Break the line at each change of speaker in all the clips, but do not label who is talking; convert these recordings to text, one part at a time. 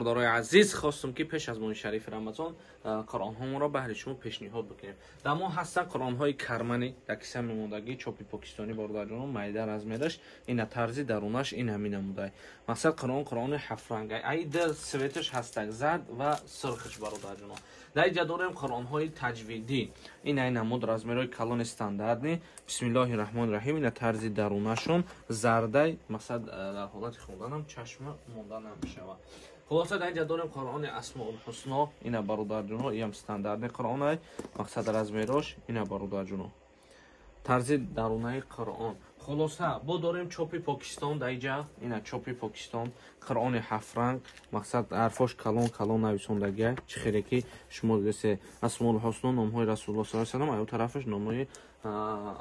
Бародарои азиз, хостум ки пеш аз моҳи шарифи Рамазон қуръонҳоро баҳри шумо пешниҳод бикунем. Дар мо ҳастанд қуръонҳои карманӣ, дар киса мемондагӣ, чопи покистонӣ бародарҷонон, майда размераш, ина тарзи дарунаш ин ҳамин намудай. Мақсад қуръон қуръони ҳафтранга. Ай д светаш ҳастак, зард ва сурхш бародарҷонон. Дар инҷа дорем қуръонҳои таҷвидӣ. Ин ай намуд размерҳои калони стандартни. Бисмиллоҳи раҳмони раҳим. Ина тарзи дарунашон зардай, мақсад дар ҳолати хонданам чашма монда намешавад. Хулоса дар инҷа дорем қуръони Асмоул Ҳусно. Ина бародарҷоно, иам стандартни қуръонай, мақсад размерош ина бародарҷоно. Тарзи дарунаи қуръон. Хулоса бо дорем чопи Покистон дар инҷа, ина чопи Покистон, қуръони ҳафтранг, мақсад ҳарфош калон калон нависондагия, чӣ хеле ки шумо дидесе Асмоул Ҳусно номҳои Расулуллоҳ саллаллоҳу алайҳи васаллам, аю тарафаш номҳои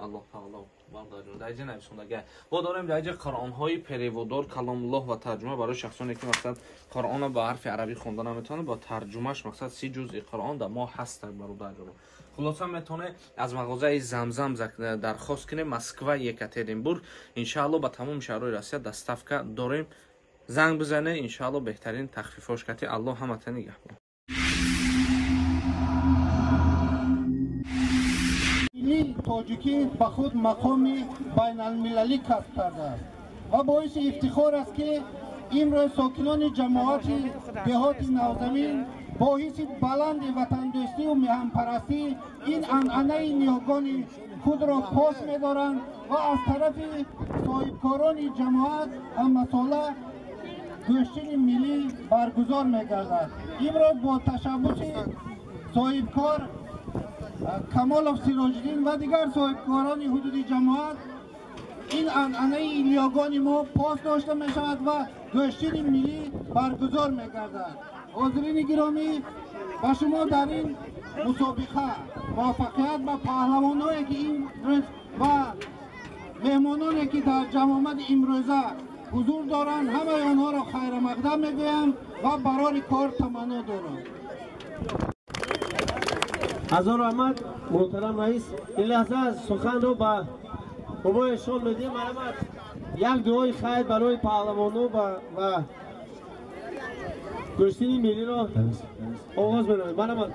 Аллоҳ таоло бародарҷон дар инҷа нависондагия. Бо дорем дар инҷа қуръонҳои переводор, каломуллоҳ ва тарҷума барои шахсоне ки мақсад қуръонро ба ҳарфи арабӣ хонда наметавонанд, бо тарҷумаш мақсад 30 ҷузъи қуръон дар мо ҳастанд бародарҷон. Хулоса метавонед аз мағозаи Замзам дархост кунед, Москва, Екатеринбург. Иншааллоҳ ба тамоми шаҳрҳои Россия доставка дорем. Занг бизанед, иншааллоҳ беҳтарин тахфифҳош кати. Аллоҳ ҳамата нигаҳбон.
Миллии тоҷикӣ ба худ мақоми байналмилалӣ касб кардааст ва боиси ифтихор аст, ки имрӯз сокинони ҷамоати деҳоти Навзамин бо ҳисси баланди ватандӯстию меҳанпарастӣ ин анъанаи ниёгони худро пос медоранд ва аз тарафи соҳибкорони ҷамоат ҳамасола гӯштини миллӣ баргузор мегардад. Имрӯз бо ташаббуси соҳибкор Камолов Сироҷиддин ва дигар соҳибкорони ҳудуди ҷамоат ин анъанаи ниёгони мо пос дошта мешавад ва гӯштини миллӣ баргузор мегардад. Ҳозирини гиромӣ, ба шумо дар ин мусобиқа муваффақият ба паҳлавонҳое ки имрӯз ва меҳмононе ки дар ҷамъомади имрӯза ҳузур доранд, ҳамаи онҳоро хайрамақдам мегӯям ва барори кор таманно дорам.
Ҳазор раҳмат, муҳтарам раис. Ин лаҳза суханро ба бобояшон медиҳем. Марҳамат, як дуои хайр барои паҳлавонҳо ва гӯштини миллиро оғоз менамоем. Марҳамат.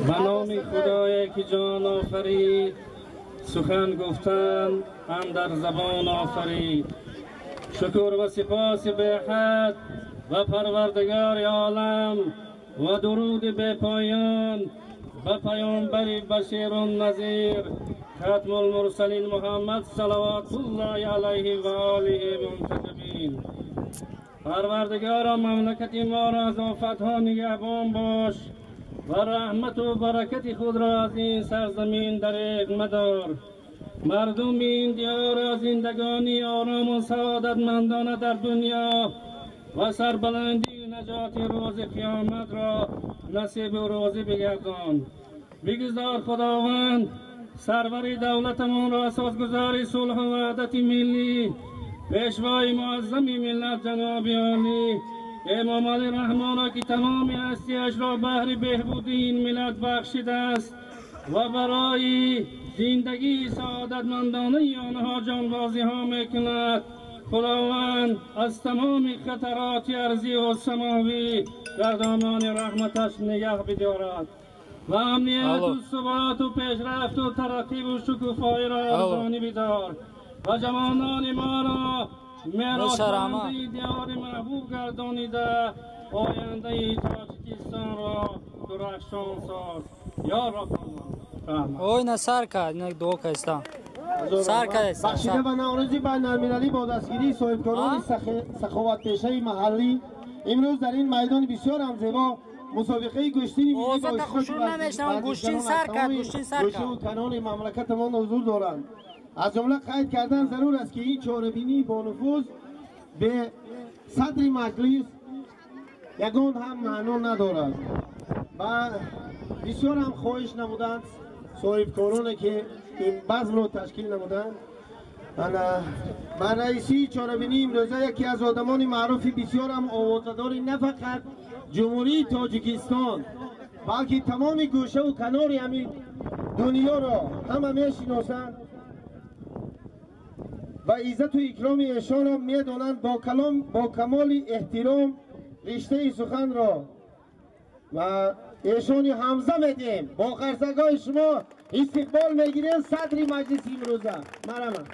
به نام خدای که جان آفرید، سخن گفتن اندر زبان آفرید. شکر و سپاس به حد و پروردگار عالم و درود به پایان و پیامبر بشیر النذیر ختم المرسلین محمد صلوات الله علیه و آله منتجبین. پروردگارا مملکت ما را از آفتها نگهبان باش و رحمت و برکت خود را از این سرزمین دریغ مدار. مردم این دیار را زندگانی آرام و سعادتمندانه در دنیا و سربلندی نجات روز قیامت را نصیب و روزی بگردان. بگذار خداوند سرور دولتمان را اساسگزار صلح و وحدت ملی، پیشوای معظم ملت جناب عالی امام علی رحمان را که تمام هستیش را بهر بهبودی این ملت بخشیده است و برای زندگی سعادتمندانه آنها جانبازی ها میکند، خداوند از تمام خطرات ارضی و سماوی در دامان رحمتش نگه بدارد و امنیت و ثبات و پیشرفت و ترقی و شکوفایی را ارزانی بدار و جوانان ما را میراث دیار محبوب گردانیده آینده تاجیکستان را درخشان ساز. یا رب الله.
اوی نه سر کرد نه دو کستا سر کرد.
بخشیده به نوروزی بین‌المللی با دستگیری صاحبکاران سخاوتپیشه محلی امروز در این میدان بسیار هم زیبا مسابقه گوشتین ملی با اشتراک و کنان مملکتمان حضور دارند. از جمله قید کردن ضرور است که این چاره‌بینی با نفوذ به صدر مجلس یگان هم معنا ندارد و بسیار هم خواهش نمودند صاحبکاران که این بزم را تشکیل نمودند. Ба раисии чорабинии имрӯза яке аз одамони маъруфи бисёрам овозадори на фақат Ҷумҳурии Тоҷикистон, балки тамоми гӯшаву канори ҳамин дунёро ҳама мешиносанд ва иззату икроми эшонро медонанд. Бо камоли эҳтиром риштаи суханро ва эшони ҳамза медиҳем. Бо қарсакҳои шумо истиқбол мегирем садри маҷлиси имрӯза. Марҳамат.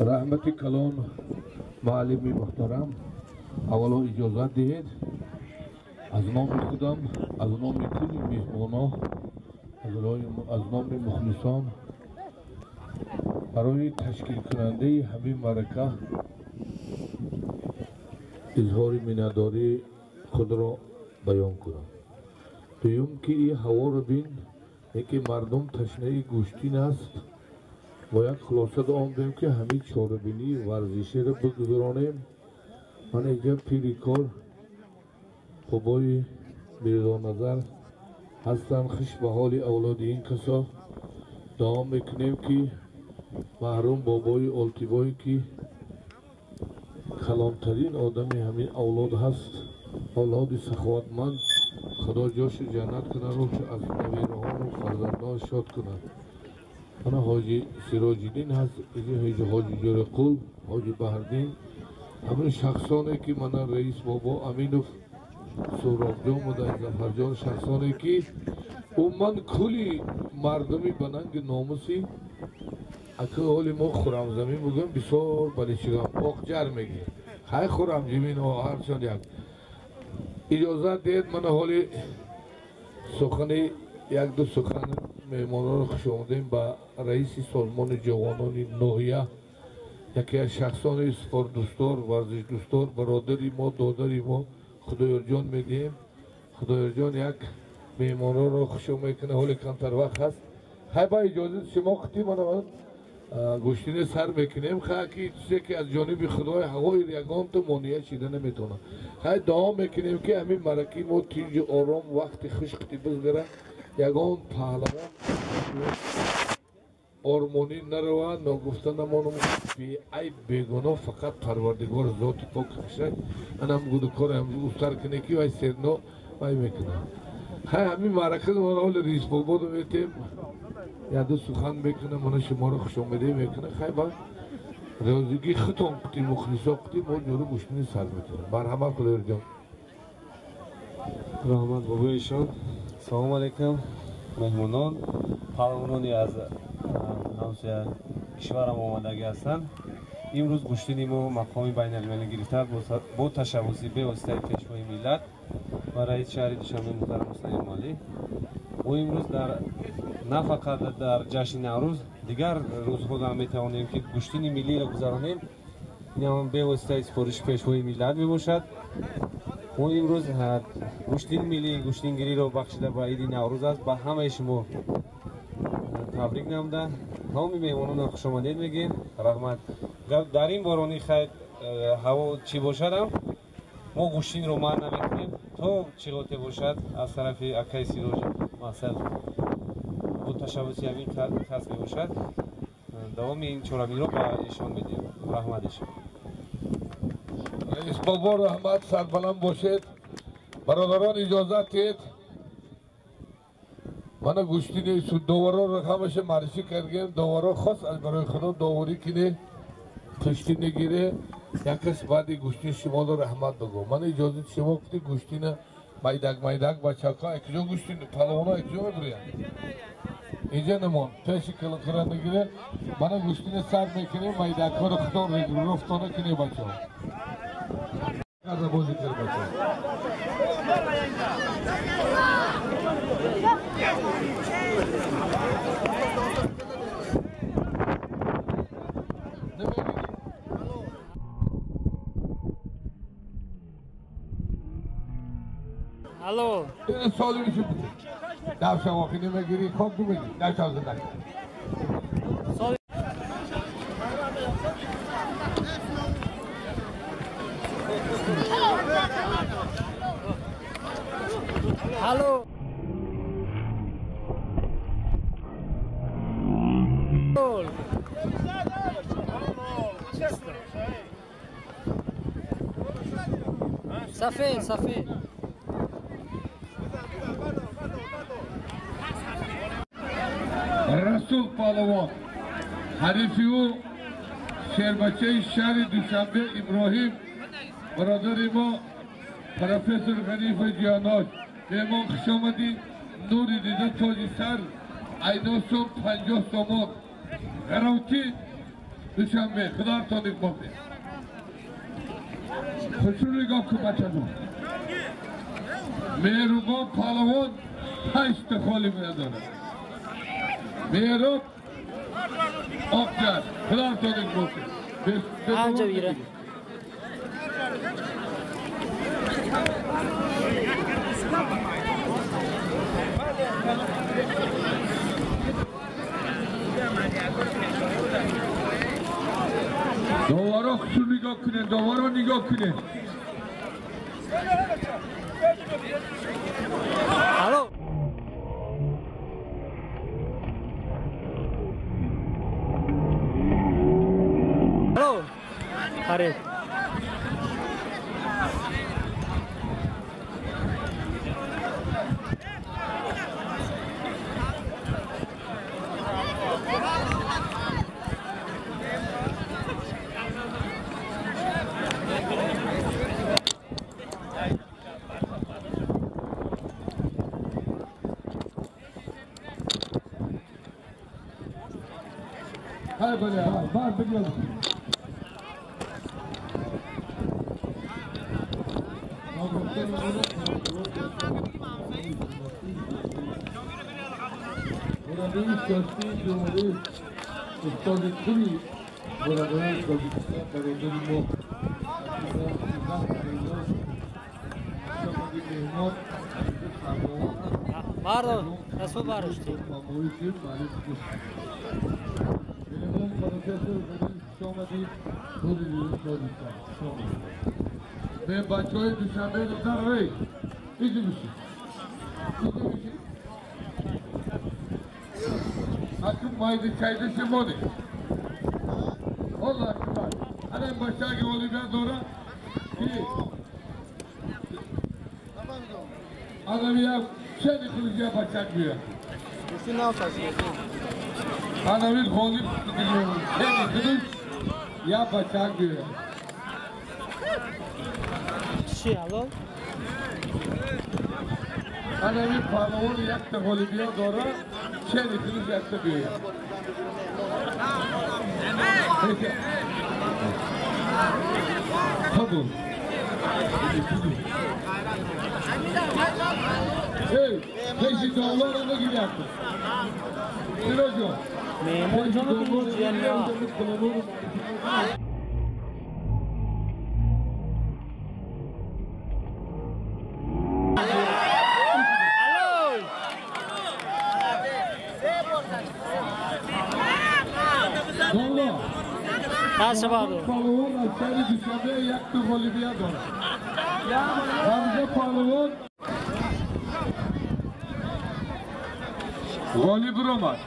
Раҳмати калон, муаллими муҳтарам. Аввало иҷозат диҳед аз номи худам, аз номи кулли меҳмоно, аз номи мухлисон барои ташкилкунандаи ҳамин маърака изҳори миннатдории худро баён кунам. Дуюм ки ин ҳаворо бин, яке мардум ташнаи гӯштин аст, бояд хулоса дуом диҳем ки ҳамин чорабинии варзиширо бигузаронем. Ман инҷа пири кор бобои Мирзоназар ҳастам. Хуш ба ҳоли авлоди ин касо. Дуо мекунем ки маҳрум бобои Олтибое ки калонтарин одами ҳамин авлод ҳаст, авлоди саховатманд, худо ҷошу ҷаннат кунад, рӯҳшо аз навираҳону фарзандон шод кунад. Ана ҳоҷи Сироҷиддин ҳаст, ҳоҷи Ҷӯрақул, ҳоҷи Баҳрдин, ҳамин шахсоне ки мана раис бобо Аминов, Суробҷон буда, Зафарҷон, шахсоне ки умуман кулли мардуми ба нанги номуси ака ҳоли мо Хурамзамин бугӯем, бисёр баличигам оқҷар мегӯем. Хай Хурамзамин ҳарчанд як иҷозат диҳед мана ҳоли сухани як-ду сухан меҳмононро хуш омадем ба раиси созмони ҷавонони ноҳия, яке аз шахсони спортдӯстдор, варзишдӯстдор, бародари мо, додари мо Худоёрҷон медиҳем. Худоёрҷон як меҳмононро хуш мекунад, ҳоли камтар вақт ҳаст. Хай ба иҷозати шумо қити мана гӯштине сар мекунем. Хай ки чизе ки аз ҷониби Худои ҳавои ягонто монеа шида наметавонад. Хай дуо мекунем ки ҳамин маъраки мо тинҷу ором, вақти хуш қити бизгара, ягон паҳлавон ормонӣ наравад, ногуфта намонам, беайб бегуноҳ фақат Парвардигор зоти пок кашад. Анам гудукор устар куне ки вай серно вай мекунад. Хай ҳамин маърака ҳоли раис бободо метем, яду сухан мекунам, мана шуморо хушомадӣ мекунам. Хай ба розигии худтон қути мухлисо қути мо ҷуру гӯштини сар мекунем. Марҳамат Худоёрҷон.
Раҳмат бобоишон. Салому алайкум меҳмонон, паҳлавонони аз ҳамсоя кишварам омадагӣ ҳастанд. Имрӯз гӯштини мо мақоми байналмилалӣ гирифта бо ташаббуси бевоситаи Пешвои миллат ва раиси шаҳри Душанбе муҳтарам Муслим Эмомалӣ. Мо имрӯз дар на фақат дар ҷашни Наврӯз, дигар рӯзҳо ҳам метавонем ки гӯштини миллиро гузаронем. Ин ҳам бевоситаи супориши Пешвои миллат мебошад. Мо имрӯз гӯштини миллӣ, гӯштингириро бахшида ба иди Наврӯз аст, ба ҳамаи шумо табрик намуда, тамоми меҳмононро хушомадед мегӯем. Раҳмат. Дар ин борони хайр ҳаво чӣ бошадам, мо гӯштинро манъ намекунем то чӣ бошад аз тарафи акаи Сироҷ мақсад бо ташаббуси ҳамин кас мебошад. Давоми ин чорабиниро ба эшон медиҳем. Раҳмат эшон.
Раис бобо раҳмат, сарбаланд бошед. Бародарон иҷозат диҳед мана гӯштини довароро ҳамаша муаррифӣ кардем. Доваро хос аз барои худо доварӣ кине, кӯштӣ нагире, як кас баъди гӯштини шуморо раҳмат бигӯ. Мана иҷозати шумо кути гӯштина майдак майдак бачаҳо якҷо гӯштин палавоно якҷо мебурянд. Инҷа намон пеши калонкара нагире. Мана гӯштина сар мекунем, майдакҳоро худо регулировка кине бачаҳо. Карда бозӣ кар бачаҳо.
Алло.
این سالی میشه در شواخی نمیگیری، خاک تو بگیری، در شواخی نمیگیری.
Алло. Сафед, сафед.
Расул Палавон. Ҳарифи ӯ шербачаи шаҳри Душанбе Иброҳим, бародари мо профессор Ғанифа Ҷиёнош. Меҳмон хуш омадӣ. Нури дида тоҷи сар, айносум 50 сомон. Ғаравти Душанбе, худоатон иқбол диҳад. Хушрӯ нигоҳ кун бачаҷон. Меҳрубон паҳлавон 5 та холи дорад. Меҳроб Оқҷар, худоатон иқбол диҳад.
Анҷа бигира.
Довара хушрӯ нигоҳ кунед, довара нигоҳ кунед.
Алло. Алло. Харид.
Ҳай бале, ҳай, бар бигир. Мураббии сиёсии ҷумҳурӣ устоди кулли мураббиёни Тоҷикистон, бародари мо
Бардор, Расул бардошти.
Бачаҳои Душанбе духтар, иди биши, иди биши. Акун майди чайда шимоди. Олла акбар. Ана ин бачаги ғолибият дора. Ки? Ана як чени хурҷия бачак биёяд. Ана вин ғолиб чени хурҷ я бачак биёяд.
Чӣ, алло?
Ана вин паҳлавон якта ғолибият дора, чени хурҷ якта биёяд. Қабул. Эй, пеши довларо нагир якта. Сироҷон.
Меҳмон ҷоно ҷиян.
Паҳлавон аз шаҳри Душанбе якта ғолибият дорад. Ҳамза паҳлавон ғолиб ромад.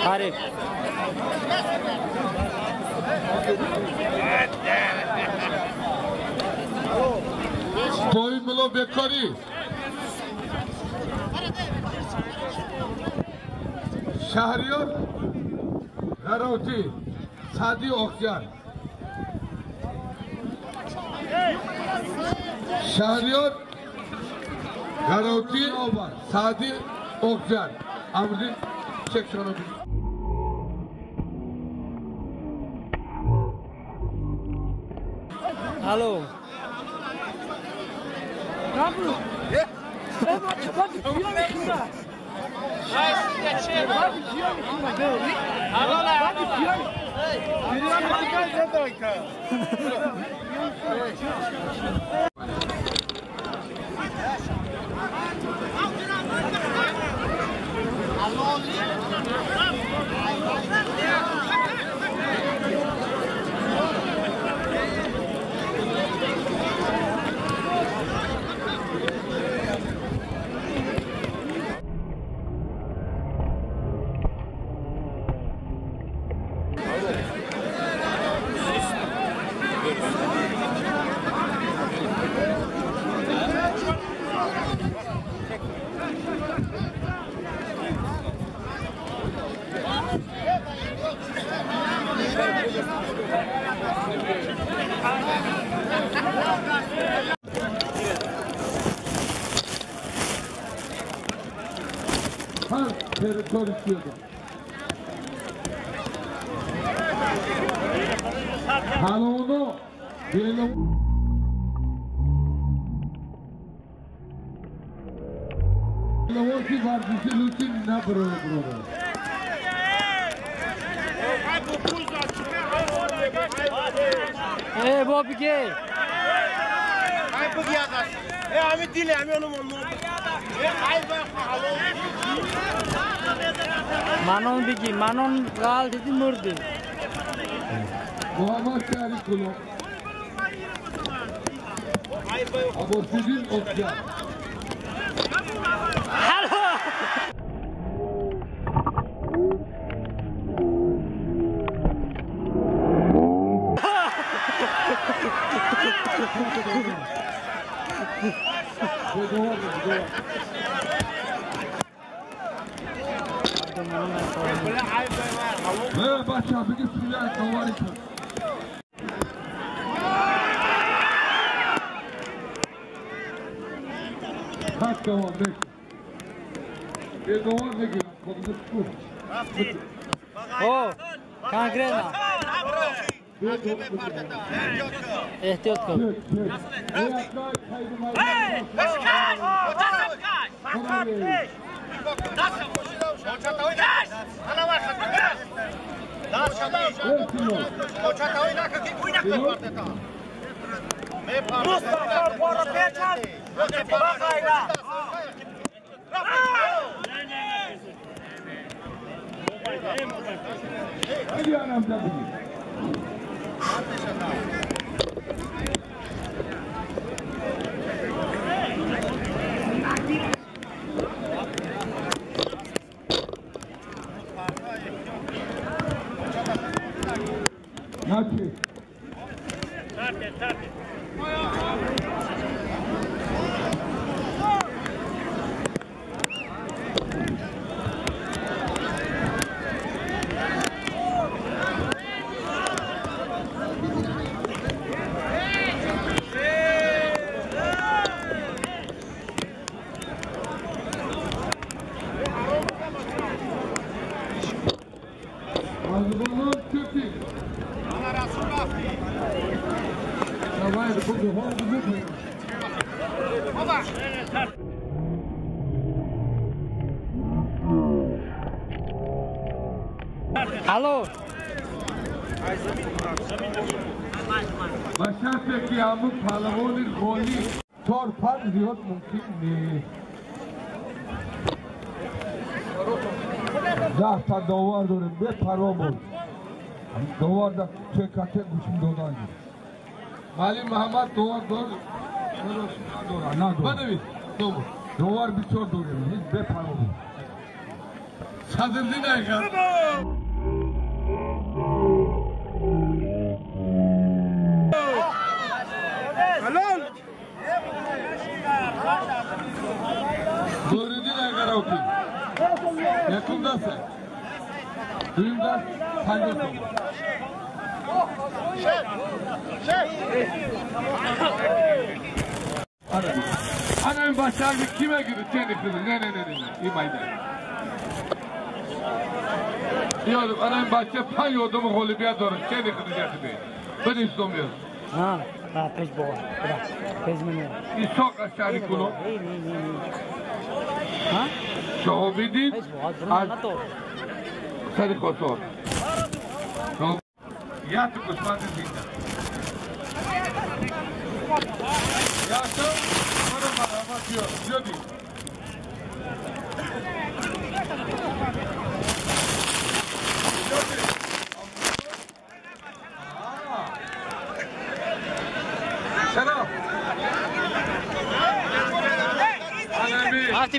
Хариф.
Бой муло бекорӣ. Шаҳриёр Ғаровтӣ, Саъди Оқҷар. Шаҳриёр Ғаровтӣ, Саъди Оқҷар. Амрдин чекшоно бигир.
Алло.
Halonu Лавоси варзиши лучи набро.
Эй, бобиге! Манон биги, манон гал диди мурди.
Муҳаммад Шаҳри Кулоб, Аббосиддин Отҷар. Бача, биги сулят довари кун.
О, конкретно. Эҳтиёт кун. Алло.
Ба шарте ки ҳамун паҳлавони ғолиб чор панҷ зиёд мумкин нест. 10 та довар дорем, бепарво буд. Довар да текате гӯшим додан. Малим Муҳаммад довар дор, надорад. Бадавид, довар бисёр дорем, ҳеҷ бепарво буд. Садриддин айгар. Нуриддин Айгаровки. Якум даст. Дуюм даст 50 сом. Ана ин бачаги ки мегирад? Чени хиди? Не, не, не, не, ин майда. Ёдум, ана ин бача панҷ одами ғолибият дорад. Чени хиди ҷахиди? Бидиш сом ёд.
Ha, пеш бо. Пеш мене.
Исоқ аз шаҳри Кулоб. Шоҳобиддин аз сари Қосор. Як гӯсфанди зинда. Якум мана марҳамат зиёди.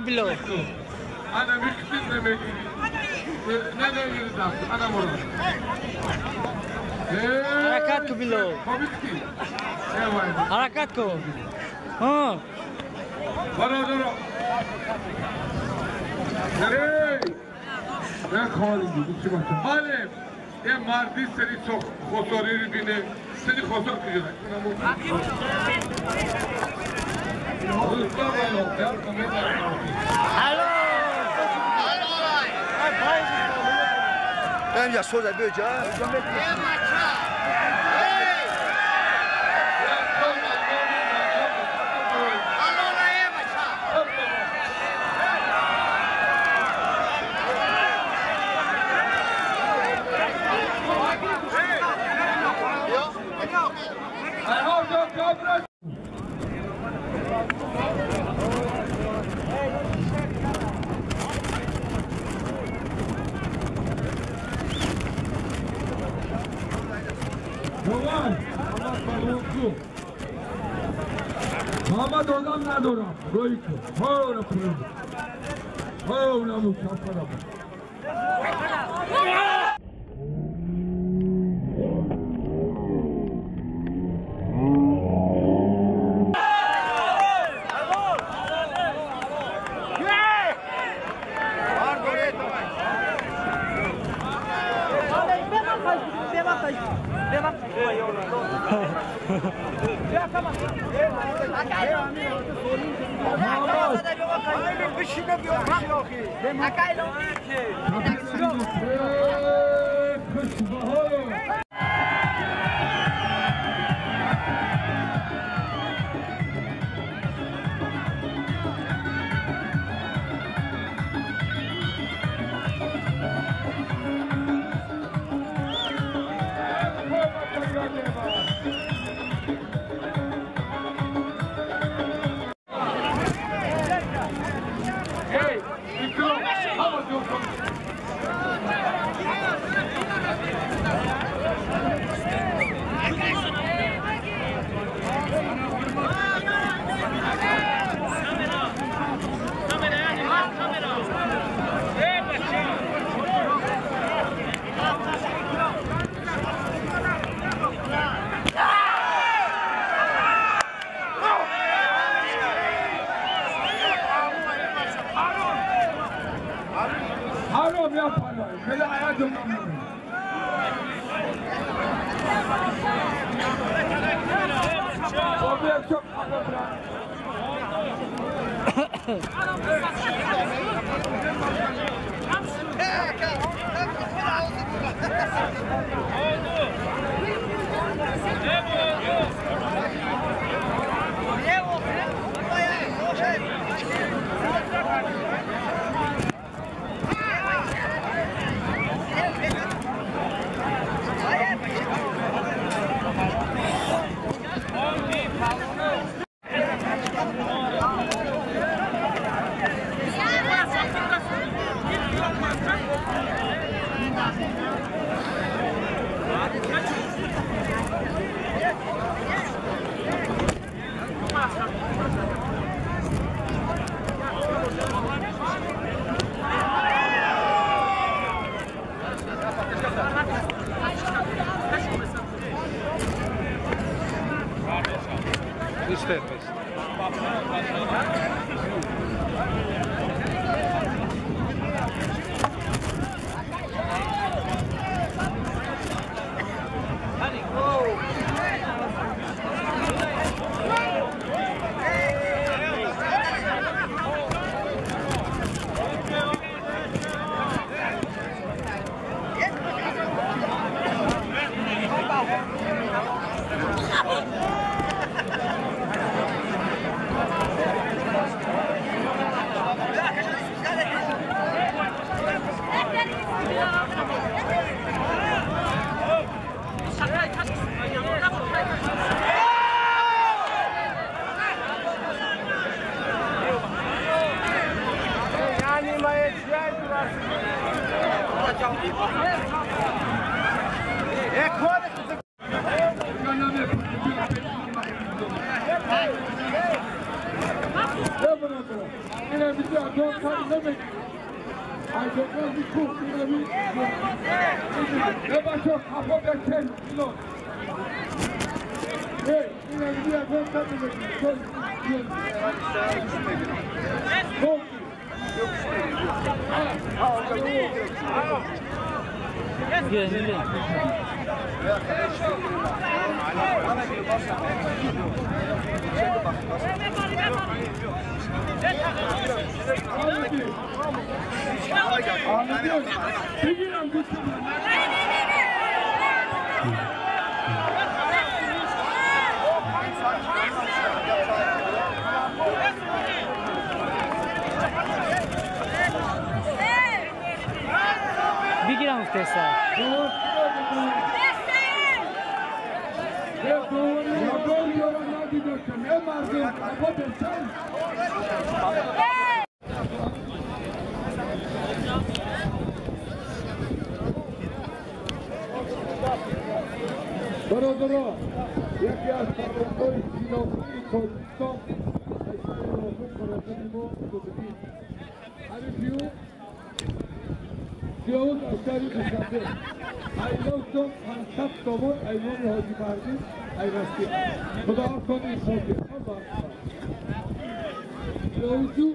било.
Ана миқдид намегирӣ. Не намегирӣ даст. Ана мурод.
Ҳаракат ку било. Ҳаракат ку.
Бародаро. Не холиди, чӣ бошад? Бале, е марди сари хосори бинe, сари хосор куҷо?
Ben soza böce.
محمد آدم ندارم روی تو ها نکنم ها نمو کفرم.
بگیرم افتسا
برادران یکی از فرماندهای سیناسی تاجیکستان سیاوش از شهر دوشنبه ایلان 500 تومان ایوان حاجی مردی ایوستی خدا کن این خاطر سیاوشو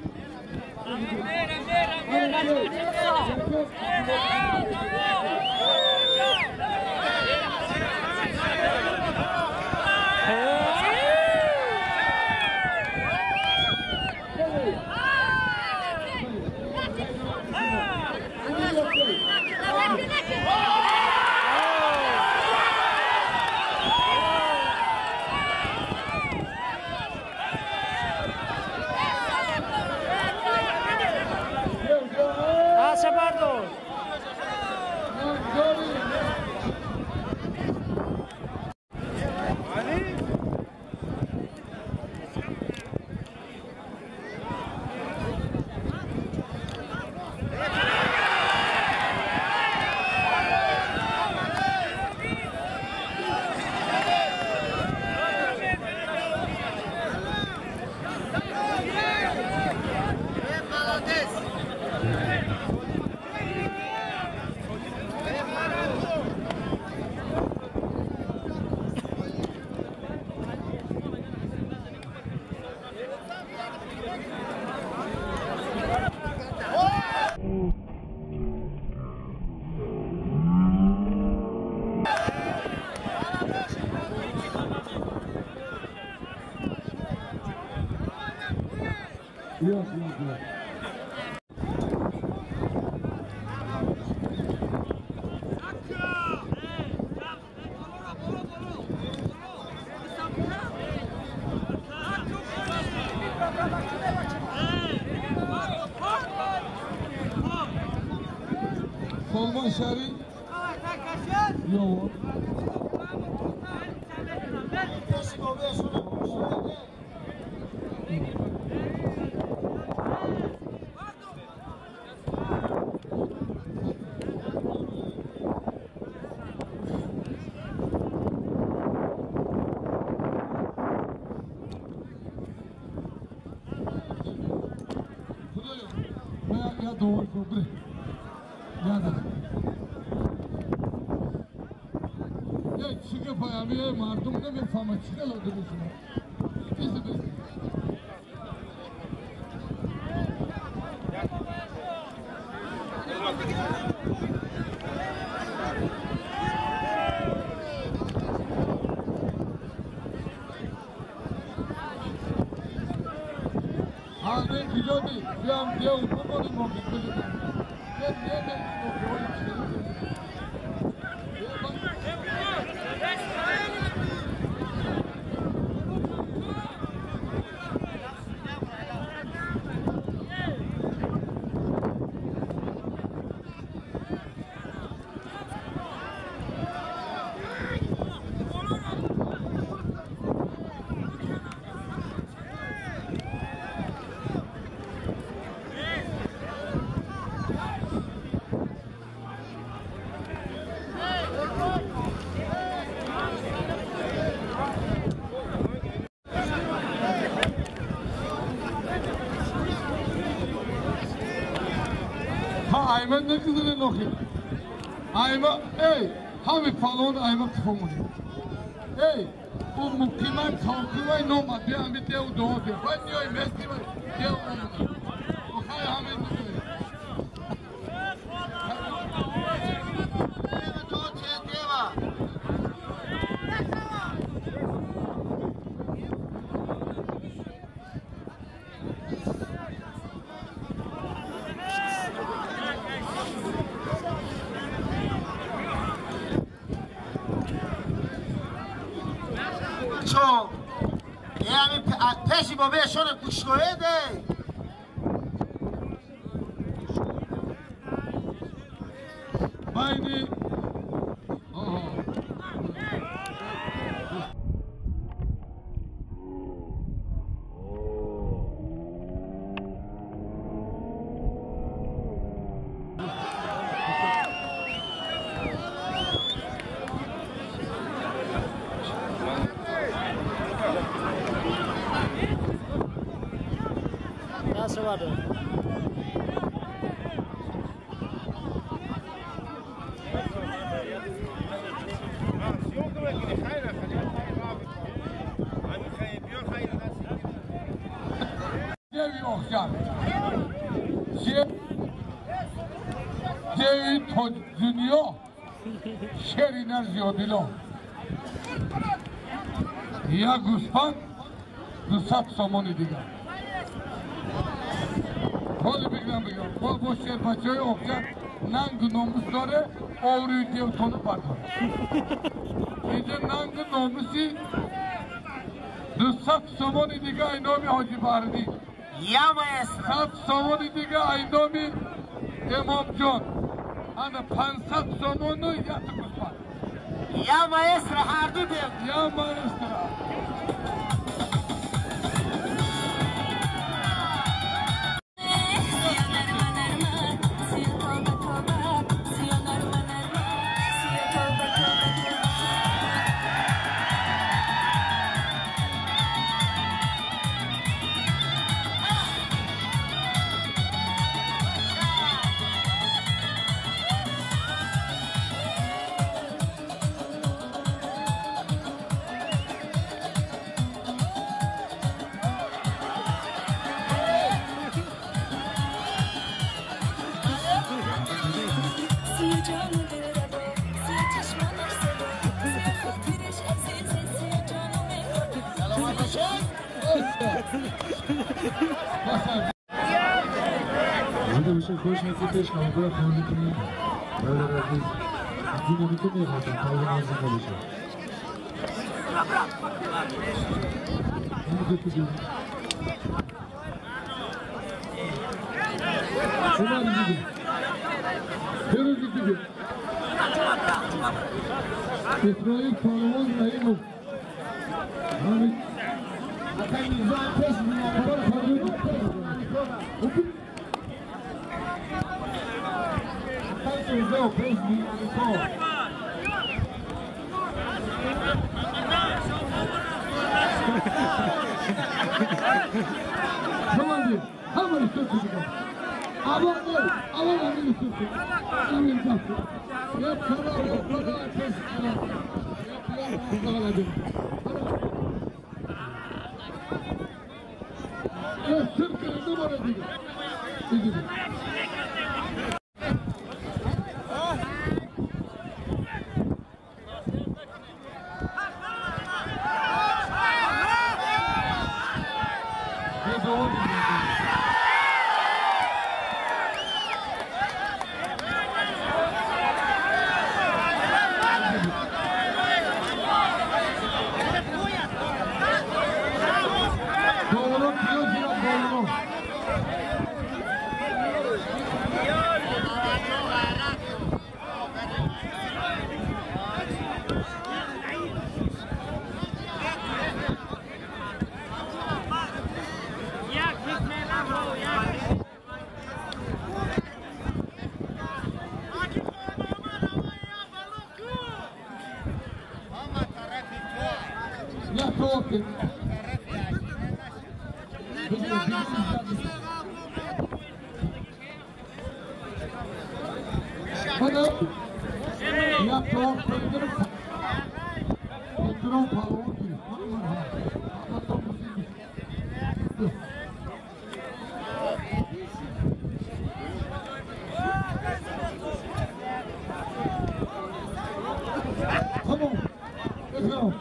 سلمان شهری یوم مردم نمیفهمه چی لازم شما چیزی بزن ها نه کجا بیام بیا و بمونیم ما بکنیم نه نه نه Ayman ne kızını noki? Айма, эй, ҳами палон айма қифомонӣ. Эй, ӯ муқиман тавқивай номад, бия ҳами деву дуо де. Вай ниёй мести вай дев омуда. Охай ҳами
пеши бобаешон гӯш кунед.
Байни шери нар зиёдило як гӯсфанд 200 сомони дигар. Ҳоли бигирам бигирам. Бол бо шербачаҳои Оқҷар нангу номус доре, оврӯи девтону бардор. Инҷа нангу номуси 200 сомони дига ай номи Ҳоҷи Баҳриддин. 100 сомони дига ай номи Эмомҷон. Ана 500 сомону як гӯсфанд.
Я маэстро ҳарду дев.
Я маэстро.
زنده باشین. خوش هستید. پیش همکار خانم کنیم برادر عزیز جون تو میخواستم پهلوان زنده باشه. شما دیگه پیروزی دیگه اسرائیل پهلوان رحیمов همین Як чор эҳтиром палвон гирифт. Тамом. Эҳтиром.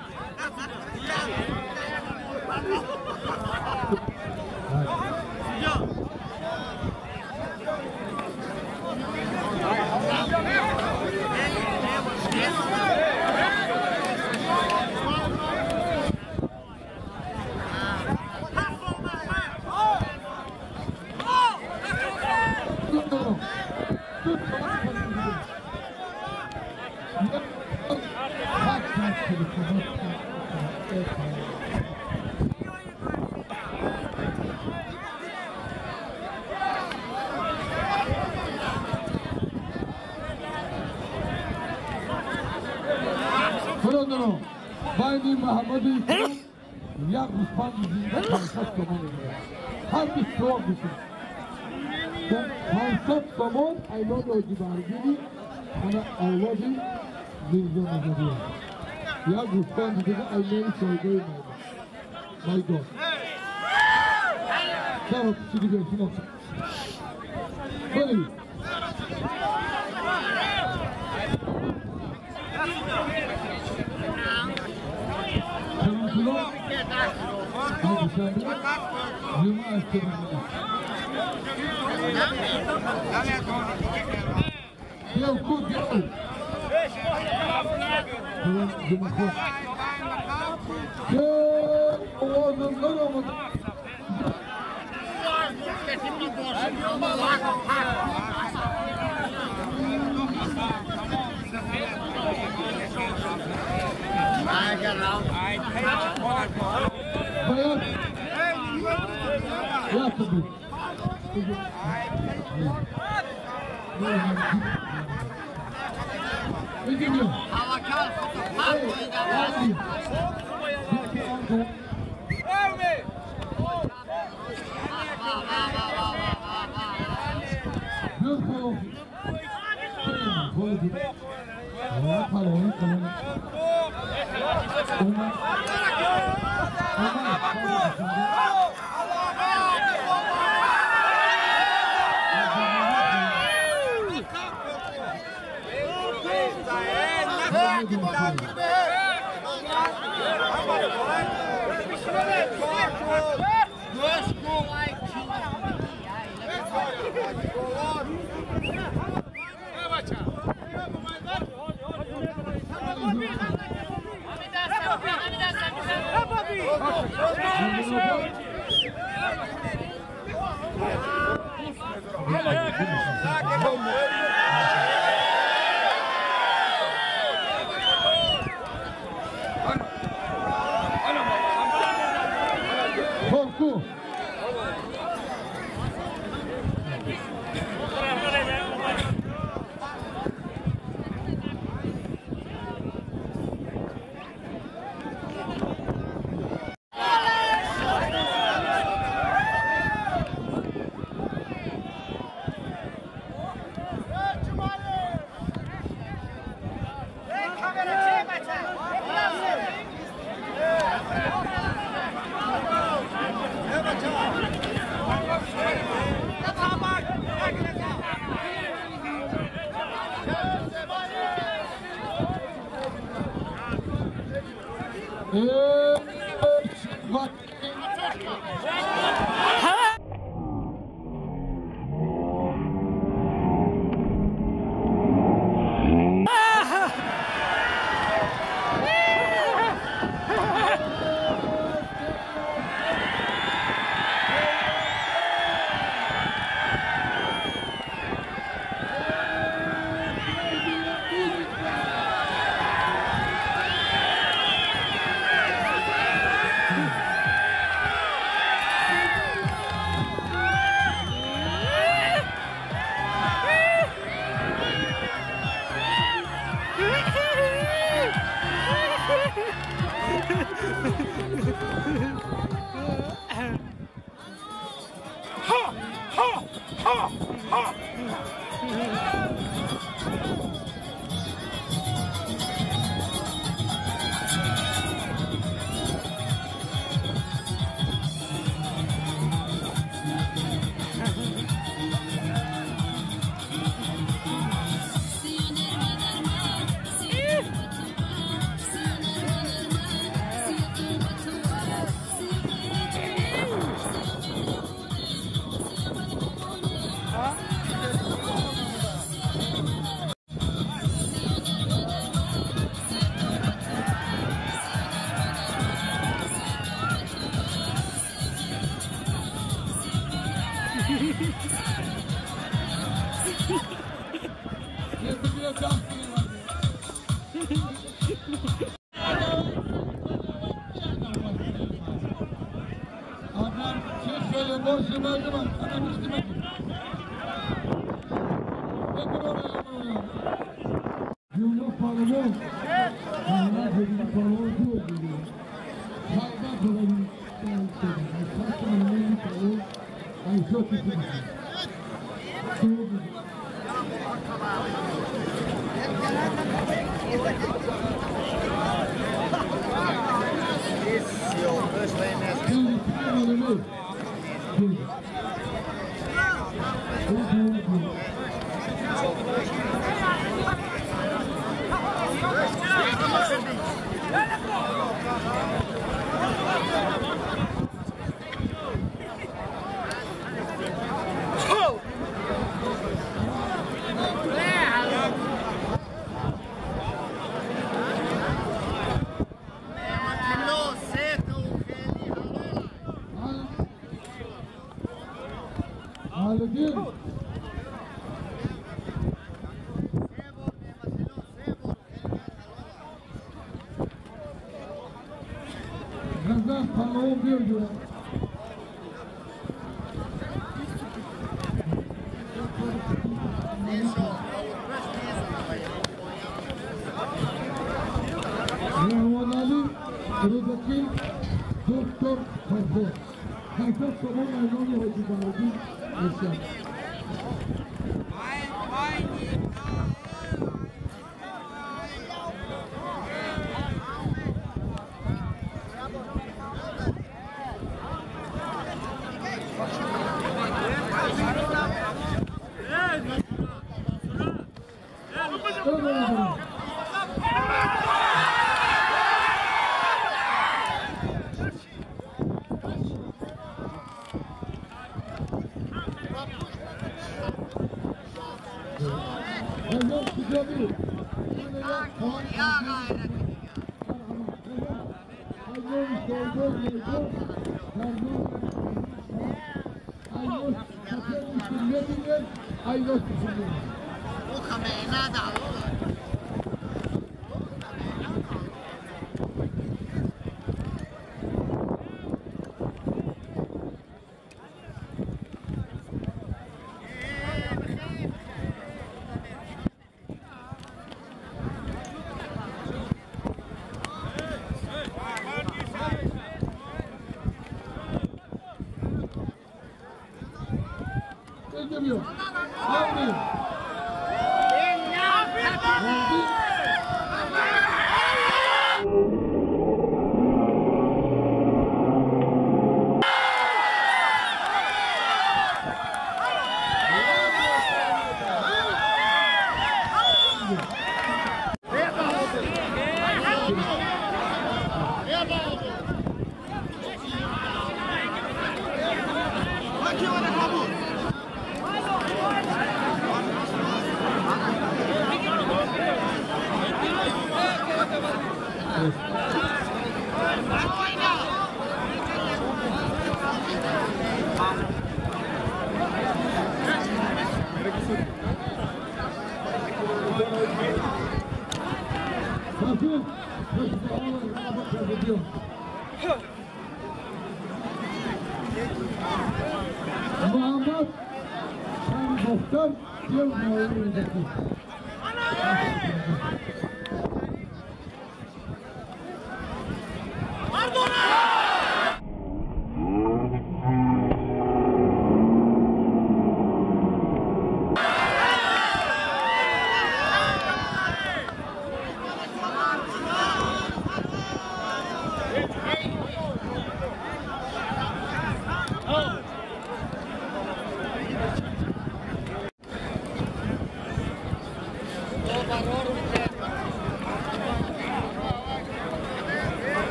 Байни Муҳаммаду Ислом як гӯспанди зинда 500 сомон мегирад. Ҳар ду савоб мешавад. 500 сомон айлоди ҳоҷи Баҳриддини ана авлоди Мирзо Назария. Як гӯспанди дига аймони соҳибои майдон. Сава кучиги биё шумо. Бале.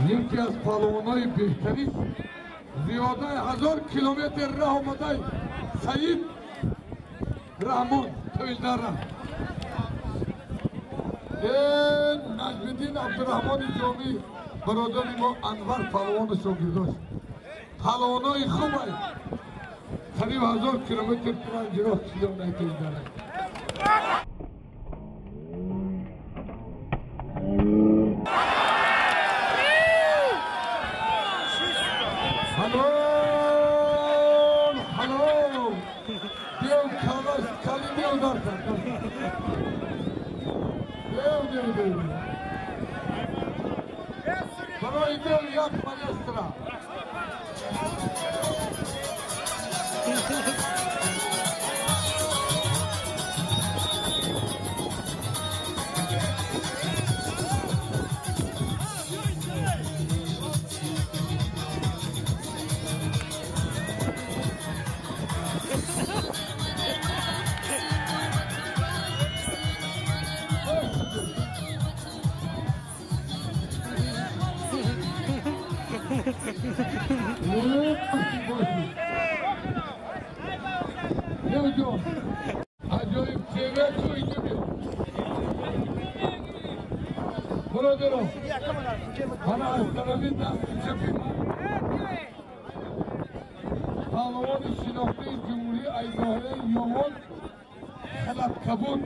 Яке аз паҳлавонҳои беҳтарин Зиёдаи 1000 километр роҳ омадай Саид Раҳмон Тавилдара. Наҷмиддин Абдураҳмони Ҷомӣ бародари мо Анвар палвону шогирдош. Палвонои хубай. Қариб 1000 километр панҷ роҳ чизонай Тавилдара. Halol, halol. Dev kalash, kali dev darkar. Dev, dev, dev. Барои дев як маэстро. Аҷоиб чеҳра чӯида биё. Бародарон, мана аз тарафи дасти чапи ман паҳлавони шинохтаи ҷумҳурии айноҳияи Ёвон Халат Кабуд,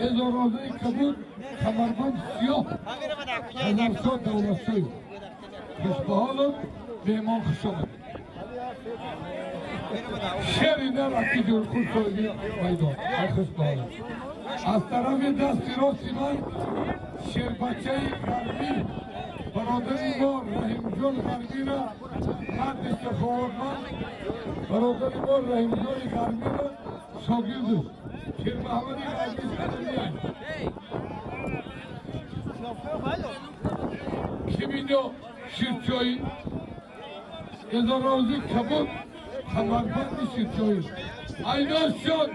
эзорозаи Кабуд, камарбанд сиёҳ, Назаршоҳ Давлатшоев. Хушбаҳолов, меҳмон хуш омадед. Шери нар аки ҷурхур соҳиби майдон. Хушбаҳолов. Аз тарафи дасти рости ман шербачаи ғарбӣ бародари мо Раҳимҷон Ғарбира, марди саховатманд бародари мо Раҳимҷони Ғарбира шогирдаш Шермаҳмади Ғарбӣ садамияй. Ким инҷо ширчоӣ? Эзорозӣ Кабуд, камарбанди ширчоӣ. Айнош шуд.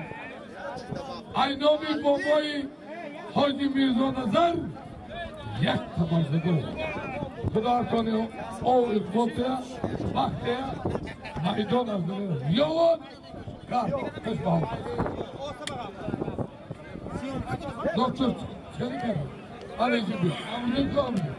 Айноми бобои Ҳоҷи Мирзо Назар як тамаззагор. Худоатони ов иқботия, вақтия, майдон аз дунё. Ёвон, гард, хуш ба ҳол. Доктор, чӣ кардӣ? Алейкум биё. Амрин ку амрин.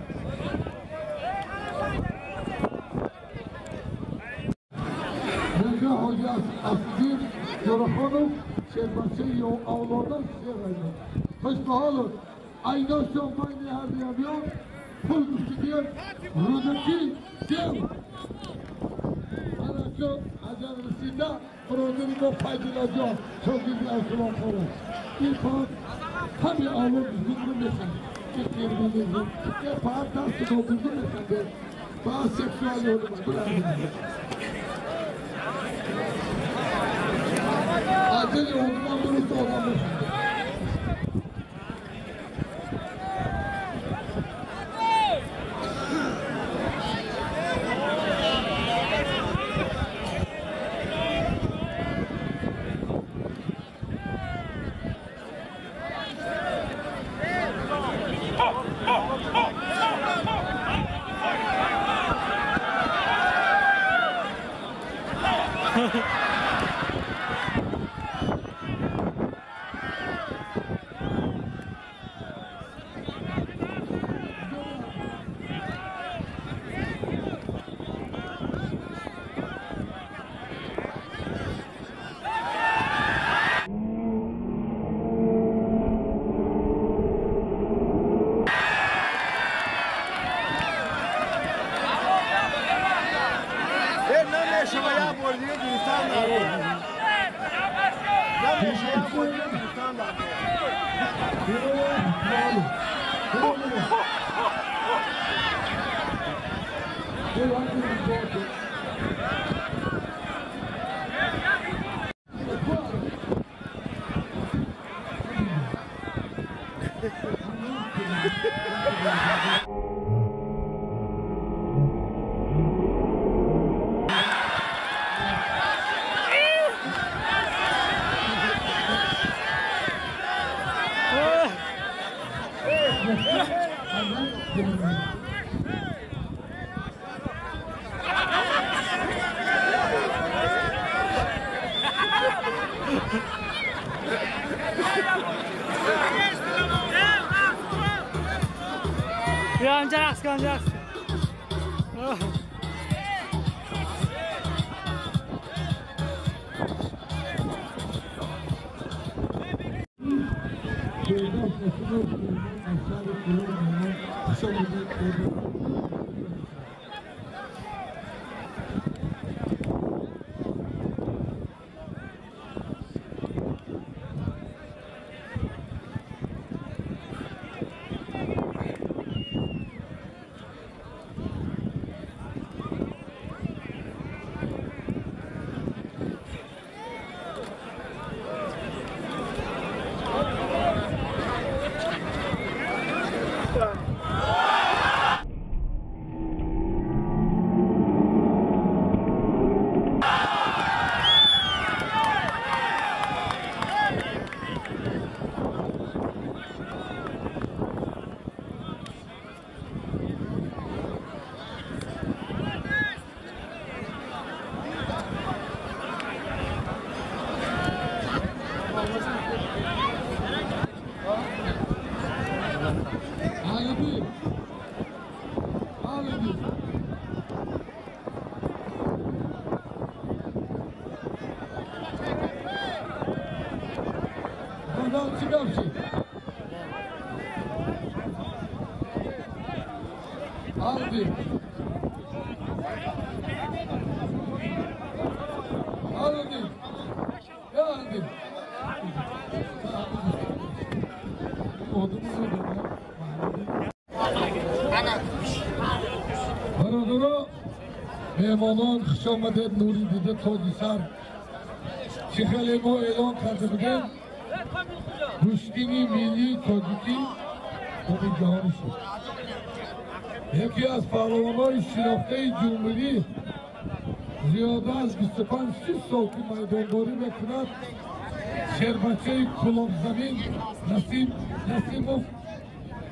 Мирзо Ҳоҷи Асдин Ҷӯрахонов шербачаи авлода шер айно. Хуш ба ҳолот. Айношон байни ҳардуябиён пул гуфтигиён Рӯдакӣ дев. Анако аҷал расида бародари мо Файдуллоҷон шогирди Арслон Хоров. Ин фақат ҳами авлод бузургро механдад. Ин қирманизм, ин фақат дасти нобузург механдад. Фақат сексуали ҳурмат. Аҷали одамон дуруст одам механдад.
Инҷа рақс кун, инҷа рақс.
Меҳмонон, хуш омадед, нури дида тоҷи сар. Чӣ хеле мо эълон карда будем, гӯштини миллии тоҷикӣ оби ҷаҳонӣ шуд. Яке аз паҳлавонои шинохтаи ҷумҳурӣ зиёда аз 25-30 сол ки майдондорӣ мекунад, шербачаи кулобзамин Насиб Насимов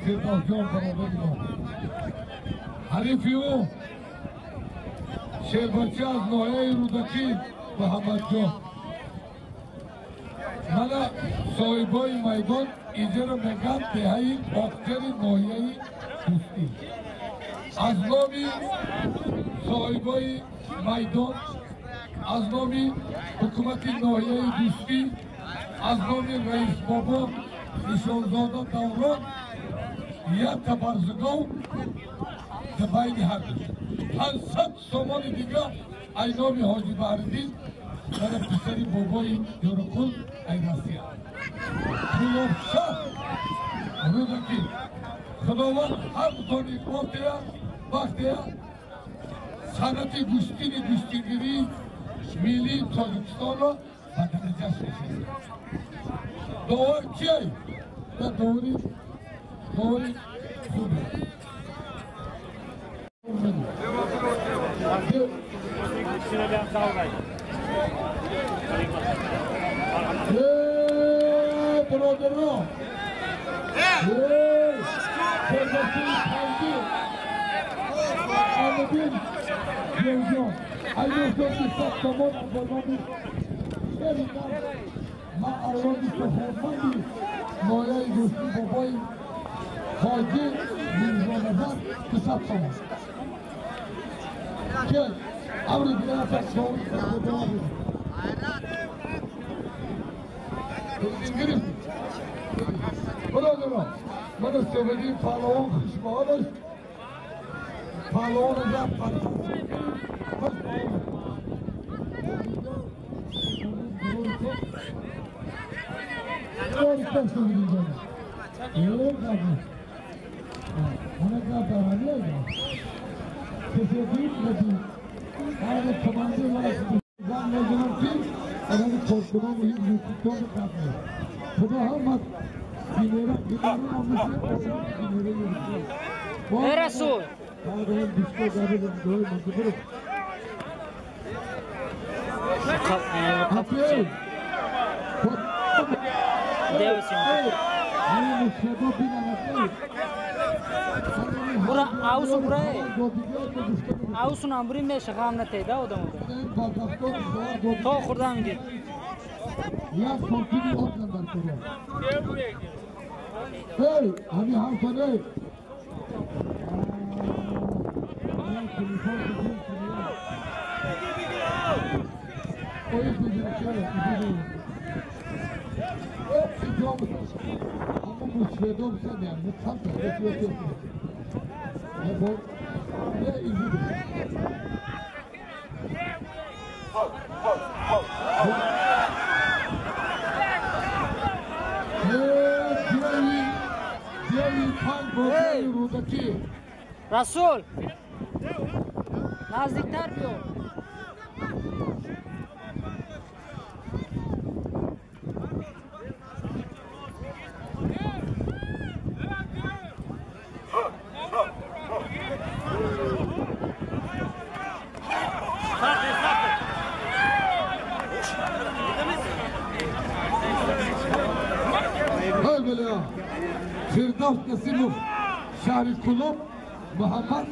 Фирдавсҷон бародари мо. Ҳарифи ӯ шербача аз ноҳияи Рӯдакӣ Муҳаммадҷон. Мана соҳибои майдон инҷаро мегӯянд деҳаи Оқҷари ноҳияи Дӯстӣ. Аз номи соҳибои майдон, аз номи ҳукумати ноҳияи Дӯстӣ, аз номи раисбобо Нишонзода Даврон як табарзугов байни ҳар ду 500 сомони дигар ай номи ҳоҷи Баҳриддин мана писари бобои Ёруқул ай Россия. Кулобшаҳр Рӯдакӣ. Худованд ҳар дутони иқбол тея, бахт тея. Санъати гӯштини гӯштингирии миллии Тоҷикистонро ба дараҷаш расонад. Довар киай? Да довари хубе. Бародаро, من سویدی پهلوان خوشبالش پهلوان زد
رسول برا آوسو برا آوسو نامبری میں شغام نہ تیدا اودم تو خوردم گی
Hey, hani haftaney.
Расул, наздиктар биё.
Фирдавс Насимов, шаҳри Кӯлоб, Муҳаммад.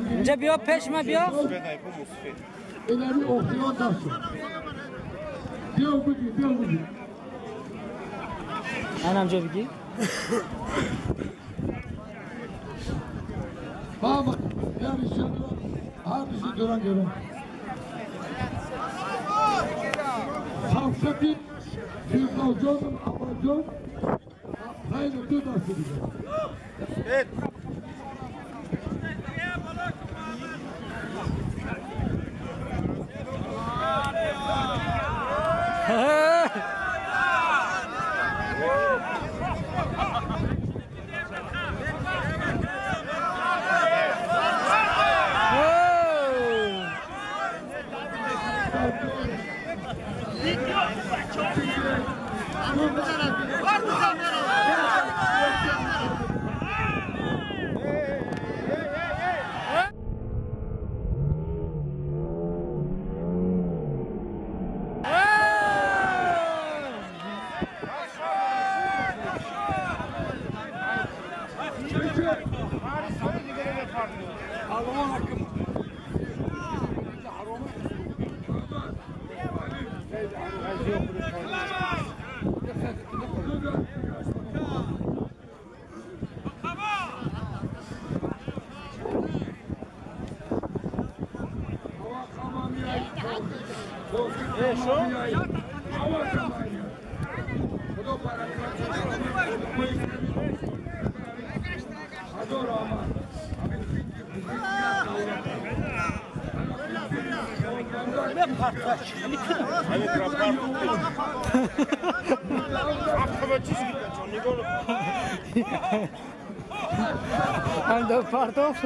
اینجا بیا پیش من بیا. منم جا بگی. Андо партов.